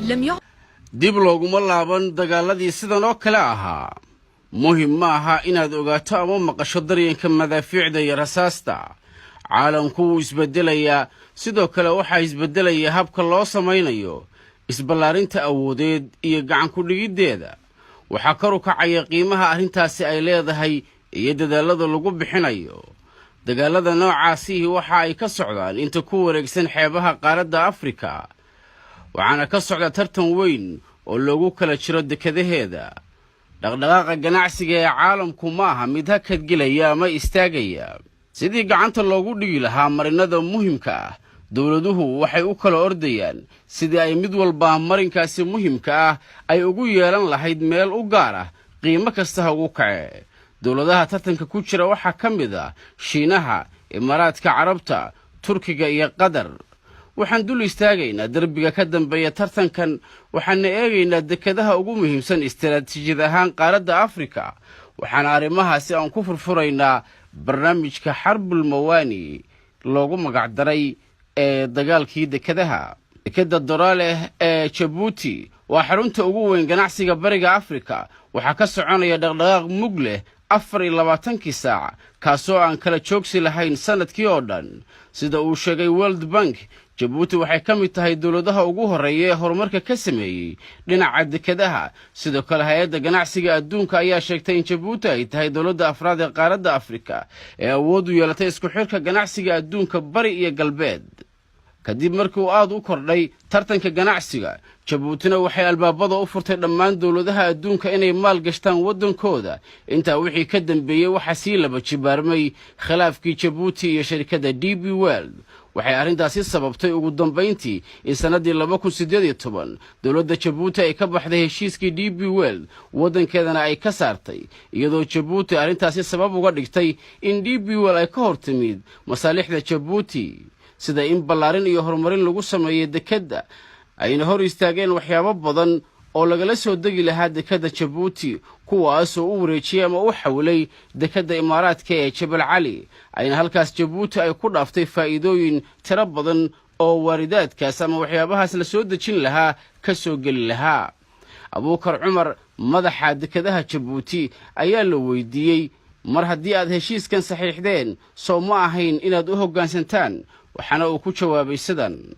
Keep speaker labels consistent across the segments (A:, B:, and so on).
A: لم يعد
B: Dib looguma laaban dagaaladii sidan oo kale ahaa. Muhim ma aha inaad ogaato ama maqasho daryanka madaafiicda iyo rasaasta. Caalamku wuu isbeddelayaa. Sidoo kale waxaa isbeddelaya habka loo samaynayo isballaarinta awoodeed iyo gacan ku-dhigiddeeda. Waxaa kor u kacaya qiimaha arrintaasi ay leedahay iyo dadaallada lagu bixinayo. Dagaalada noocaasihii waxa ay ka socdaan inta ku wareegsan xeebaha qaaradda Afrika, waxaana ka socda tartan weyn oo loogu kala jiro dekadaheeda. Dhaqdhaqaaqa ganacsiga ee caalamku ma aha mid hakadgelaya ama istaagaya. Sidii gacanta loogu dhigi lahaa marinada muhimka ah, dowladuhu waxay u kala ordayaan sidii ay mid walba marinkaasi muhimka ah ay ugu yeelan lahayd meel u gaar ah, qiimo kasta ha ugu kace. Dowladaha tartanka ku jira waxaa ka mid ah Shiinaha, Imaaraadka Carabta, Turkiga iyo Qatar. Waxaan dul istaagaynaa derbiga ka dambeeya tartankan, waxaana eegaynaa dekadaha ugu muhiimsan istaraatiijiyad ahaan qaaradda Afrika. Waxaana arrimahaasi aan ku furfuraynaa barnaamijka Xarbul Mawaani loogu magacdaray ee dagaalkii dekadaha. Dekadda Doraaleh ee Jabuuti waa xarunta ugu weyn ganacsiga Bariga Afrika. Waxaa ka soconaya dhaqdhaqaaq mug leh 24-kii saac, kaasoo aan kala joogsi lahayn sannadkii oo dhan. Sida uu sheegay World Bank, Jabuuti waxay ka mid tahay dowladaha ugu horreeya ee horumarka ka sameeyey dhinaca dekadaha. Sidoo kale, Hay-adda Ganacsiga Adduunka ayaa sheegtay in Jabuuti ay tahay dowladda afraad ee qaaradda Afrika ee awood u yeelatay isku xirka ganacsiga adduunka, bari iyo galbeed. Kadib markii uu aad u kordhay tartanka ganacsiga, Jabuutina waxay albaabada u furtay dhammaan dowladaha adduunka inay maal gashtaan waddankooda. Intaa wixii ka dambeeyey, waxaa sii laba jibaarmay khilaafkii Jabuuti iyo sharikadda DP World. Waxay arrintaasi sababtay ugu dambayntii in sannaddii 2018 dowladda Jabuuti ay ka baxday heshiiskii DP World, waddankeedana ay ka saartay, iyadoo Jabuuti arrintaasi sabab uga dhigtay in DP World ay ka hor timid masaalixda Jabuuti, sida in ballaarin iyo horumarin lagu sameeyey dekedda, ayna hor istaageen waxyaabo badan oo lagala soo degi lahaa dekedda Jabuuti, kuwaasoo u wareejiyey ama u xawilay dekedda Imaaraadka ee Jabal Cali, ayna halkaas Jabuuti ay ku dhaaftay faa'iidooyin tiro badan oo waaridaadkaas ama waxyaabahaas la soo dejin lahaa ka soo geli lahaa. Abuukar Cumar, madaxa dekedaha Jabuuti, ayaa la weydiiyey: "Mar haddii aad heshiiskan saxiixdeen, soo ma ahayn inaad u hoggaansantaan?" Waxaana uu ku jawaabay sidan: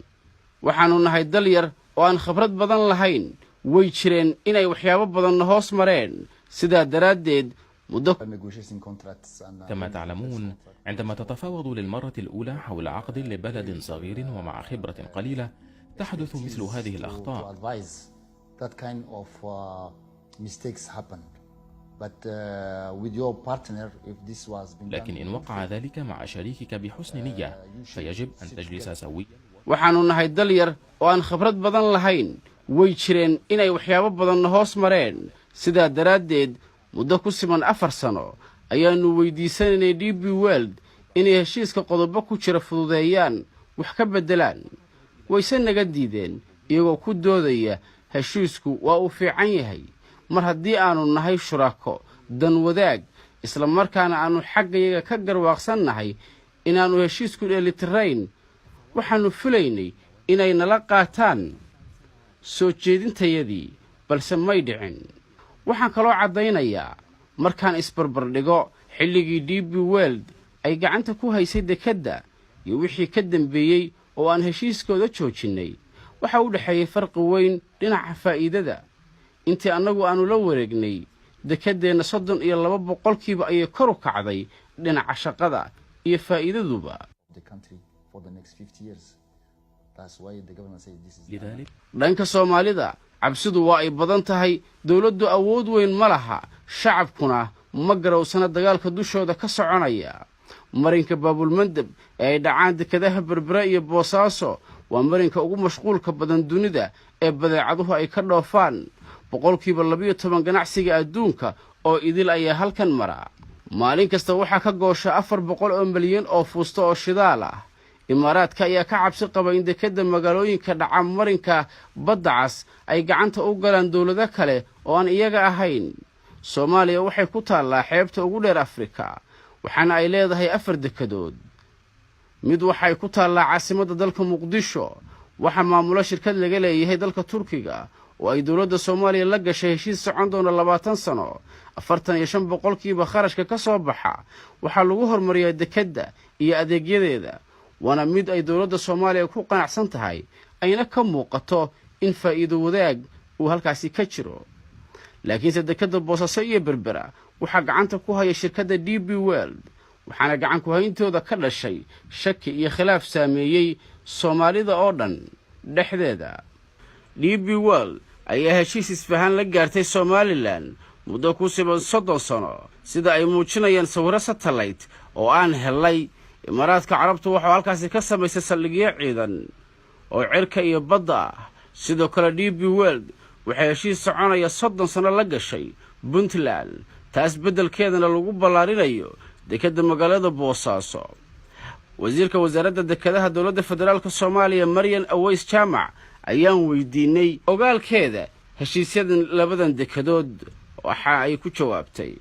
B: "Waxaannu nahay dal yar oo aan khibrad badan lahayn. Way jireen inay waxyaabo badanna hoos mareen. Sidaa daraaddeed muddo
C: كما تعلمون، عندما تتفاوض للمرة الأولى حول عقد لبلد صغير ومع خبرة قليلة، تحدث مثل هذه الأخطاء.
D: That kind of mistakes happen. But with your partner, if this was been
C: لكن إن وقع ذلك مع شريكك بحسن نية، فيجب أن تجلس سويا.
B: Waxaannu nahay dal yar oo aan khibrad badan lahayn. Way jireen inay waxyaabo badanna hoos mareen. Sidaa daraaddeed muddo ku siman 4 sano ayaannu weydiisanaynay DP World inay heshiiska qodobo ku jira fududeeyaan, wax ka beddelaan. Wayse naga diideen, iyagoo ku doodaya heshiisku waa uu fiican yahay. Mar haddii aannu nahay shuraako dan wadaag, isla markaana aannu xaggayaga ka garwaaqsan nahay inaannu heshiisku dheelitirayn, waxaannu filaynay inay nala qaataan soo jeedintayadii, balse may dhicin. Waxaan kaloo caddaynayaa, markaan isbarbardhigo xilligii DP World ay gacanta ku haysay dekedda iyo wixii ka dambeeyey oo aan heshiiskooda joojinnay, waxa u dhexeeyey farqi weyn dhinaca faa'iidada. Intii annagu aannu la wareegnay, dekeddeenna 32% ayay kor u kacday dhinaca shaqada iyo faa'iidaduba."
D: The country for the next 50 years. That's why the government says this is
C: لذلك
B: Dhanka Soomaalida, cabsidu waa ay badan tahay. Dowladdu awood weyn ma laha, shacabkuna ma garowsana dagaalka dushooda ka soconaya. Marinka Baabulmandab ee ay dhacaan dekadaha Berbera iyo Boosaaso waa marinka ugu mashquulka badan dunida ee badeecaduhu ay ka dhoofaan. 12% ganacsiga adduunka oo idil ayaa halkan mara. Maalin kasta waxaa ka goosha 400 oo milyan oo fuusto oo shidaal ah. Imaaraadka ayaa ka cabsi qaba in dekedda magaalooyinka dhaca marinka Badda Cas ay gacanta u galaan dowlado kale oo aan iyaga ahayn. Soomaaliya waxay ku taallaa xeebta ugu dheer Afrika, waxaana ay leedahay afar dekedood. Mid waxay ku taallaa caasimadda dalka, Muqdisho. Waxaa maamula shirkad laga leeyahay dalka Turkiga oo ay dowladda Soomaaliya la gashay heshiis socon doona 20 sano. 45% kharashka ka soo baxa waxaa lagu horumariyaa dekedda iyo adeegyadeeda, waana mid ay dowladda Soomaaliya ku qanacsan tahay, ayna ka muuqato in faa'iido wadaag uu halkaasi ka jiro. Laakiinse dekedda Boosaaso iyo Berbera waxaa gacanta ku haya shirkadda DP World, waxaana gacan ku-hayntooda ka dhashay shaki iyo khilaaf saameeyey Soomaalida oo dhan dhexdeeda. DP World ayaa heshiis isfahan la gaartay Somaliland muddo ku siban 30 sano, sida ay muujinayaan sawirro satellite oo aan helay. Imaaraadka Carabtu waxuu halkaasi ka samaystay saldhigyo ciidan oo cirka iyo badda ah. Sidoo kale DP World waxay heshiis soconaya 30 sano la gashay Puntland, taas beddelkeedana lagu ballaarinayo dekedda magaalada Boosaaso. Wasiirka wasaaradda dekedaha dowladda federaalka Soomaaliya, Maryan Aweys Jaamac, ayaan weydiinay ogaalkeeda heshiisyadan labadan dekedood. Waxa ay ku jawaabtay: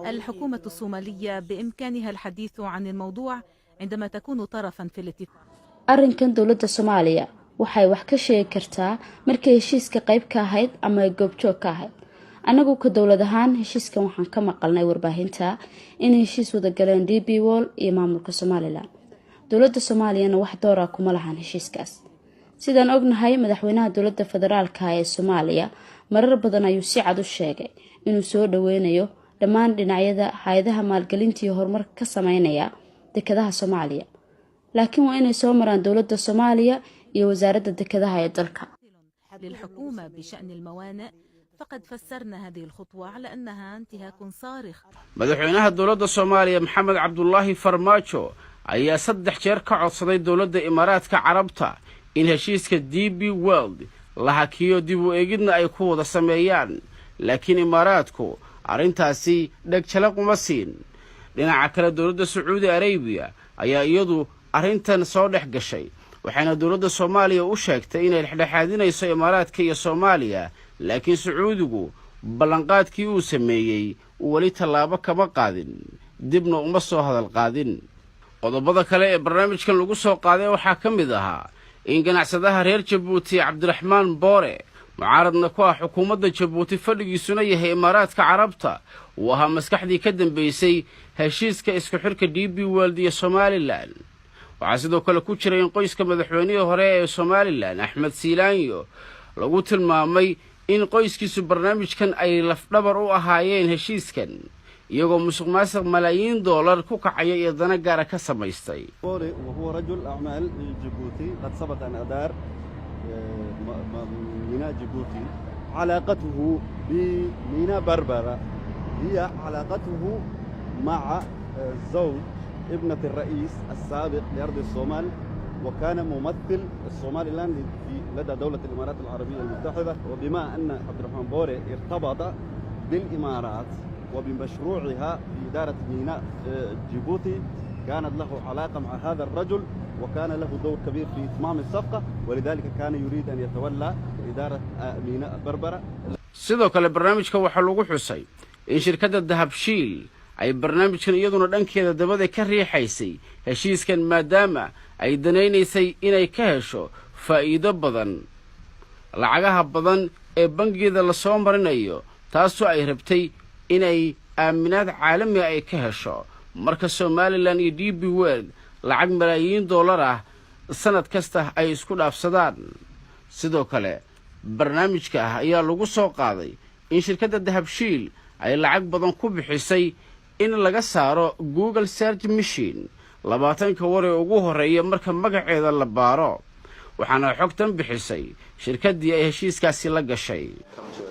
A: الحكومة الصومالية بإمكانها الحديث عن الموضوع عندما تكون طرفا في الاتفاق.
E: Arrinkan dowladda Soomaaliya waxay wax ka sheegi kartaa markay heshiiska qayb ka ahayd ama ay goobjoog ka ahayd. Annagu ka dowlad ahaan heshiiskan waxaan ka maqalnay warbaahinta, inay heshiis wada galeen DP World iyo maamulka Somaliland. Dowladda Soomaaliyana wax doora kuma lahan heshiiskaas. Sidaan ognahay, madaxweynaha dowladda federaalka ee Soomaaliya marar badan ayuu si cad u sheegay inuu soo dhaweynayo dhammaan dhinacyada hay-adaha maalgelinta iyo horumarka ka sameynaya dekedaha Soomaaliya, laakiin waa inay soo maraan dowladda Soomaaliya iyo wasaaradda dekedaha ee dalka.
A: للحكومة بشأن الموانئ، فقد فسرنا هذه الخطوة على أنها انتهاك صارخ.
B: Madaxweynaha dowladda Soomaaliya, Maxamed Cabdulaahi Farmaajo, ayaa saddex jeer ka codsaday dowladda Imaaraadka Carabta in heshiiska DP World la hakiyo, dib u eegidna ay ku wada sameeyaan, laakiin Imaaraadku arrintaasi dheg jalaq uma siin. Dhinaca kale, dowladda Sacuudi Arabiya ayaa iyadu arrintan soo dhex gashay, waxayna dowladda Soomaaliya u sheegtay inay dhexdhexaadinayso Imaaraadka iyo Soomaaliya, laakiin Sacuudigu ballanqaadkii uu sameeyey weli tallaabo kama qaadin, dibna uma soo hadal qaadin. Qodobada kale ee barnaamijkan lagu soo qaaday waxaa ka mid ahaa in ganacsadaha reer Jabuuti, Cabdiraxmaan Boore, mucaaradna ku ah xukuumadda Jabuuti, fadhigiisuna yahay Imaaraadka Carabta, uu ahaa maskaxdii ka dambeysay heshiiska isku xidhka DP World iyo Somaliland. Waxaa sidoo kale ku jira in qoyska madaxweynihii hore ee Somaliland, Axmed Siilaanyo, lagu tilmaamay in qoyskiisu barnaamijkan ay lafdhabar u ahaayeen heshiiskan, iyagoo musuq maasuq malaayiin doolar ku kacaya iyo dana gaara ka samaystay.
F: وهو رجل أعمال جيبوتي قد سبق أن أدار ميناء جيبوتي. علاقته بميناء بربرة هي علاقته مع زوج ابنة الرئيس السابق لأرض الصومال، وكان ممثل الصومالي لاند في لدى دولة الإمارات العربية المتحدة. وبما أن عبد الرحمن بوري ارتبط بالإمارات وبمشروعها في إدارة ميناء جيبوتي، كانت له علاقة مع هذا الرجل وكان له دور كبير في إتمام الصفقة، ولذلك كان يريد أن يتولى إدارة ميناء بربرة.
B: Sidoo kale barnaamijka waxaa lagu xusay in shirkadda Dahabshiil ay barnaamijkan iyaduna dhankeeda dabada ka riixaysay heshiiskan, maadaama ay danaynaysay inay ka hesho faa'iido badan lacagaha badan ee bangigeeda lasoo marinayo, taasoo ay rabtay inay aaminaad caalami ay ka hesho marka Somaliland iyo DP World lacag malaayiin dollar ah sannad kasta ay isku dhaafsadaan. Sidoo kale barnaamijka ah ayaa lagu soo qaaday in shirkadda Dahabshiil ay lacag badan ku bixisay in laga saaro Google search machine 20-ka war ee ugu horreeya marka magaceeda la baaro, waxaana xogtan bixisay shirkaddii ay heshiiskaasi la gashay.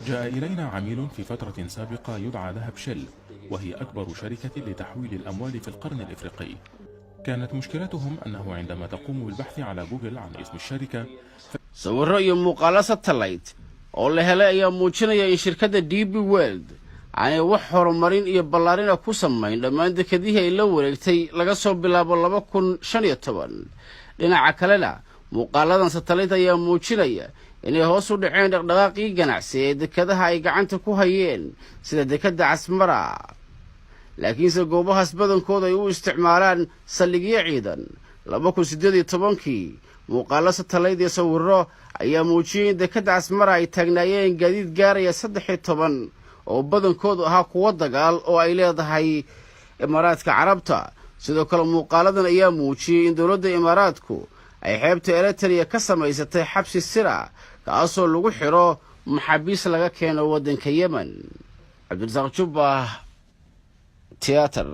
C: جاء إلينا عميل في فترة سابقة يدعى ذهب شيل، وهي أكبر شركة لتحويل الأموال في القرن الإفريقي. كانت مشكلتهم أنه عندما تقوم بالبحث على جوجل عن اسم الشركة
B: Sawirro iyo muuqaallo satellite oo la helay ayaa muujinaya in shirkadda DP World aanay wax horumarin iyo ballaarina ku samayn dhammaan dekadihii ay la wareegtay laga soo bilaabo 2015. Dhinaca kalena, muuqaaladan satellite ayaa muujinaya inay hoos u dhaceen dhaqdhaqaaqii ganacsi ee dekadaha ay gacanta ku hayeen, sida dekadda Casmara, laakiinse goobahaas badankooda ay u isticmaalaan saldhigyo ciidan. 2018-kii Muuqaalo satalayd iyo sawiro ayaa muujiyey in dekadda Casmara ay taagnaayeen gaadiid gaaraya 13 oo badankoodu ahaa kuwo dagaal oo ay leedahay Imaaraadka Carabta. Sidoo kale muuqaaladan ayaa muujiyey in dowladda Imaaraadku ay xeebta Eritrea ka samaysatay xabsi sira, kaasoo lagu xiro maxaabiis laga keeno waddanka Yemen. Cabdirasaaq Jubba, tiyaatar.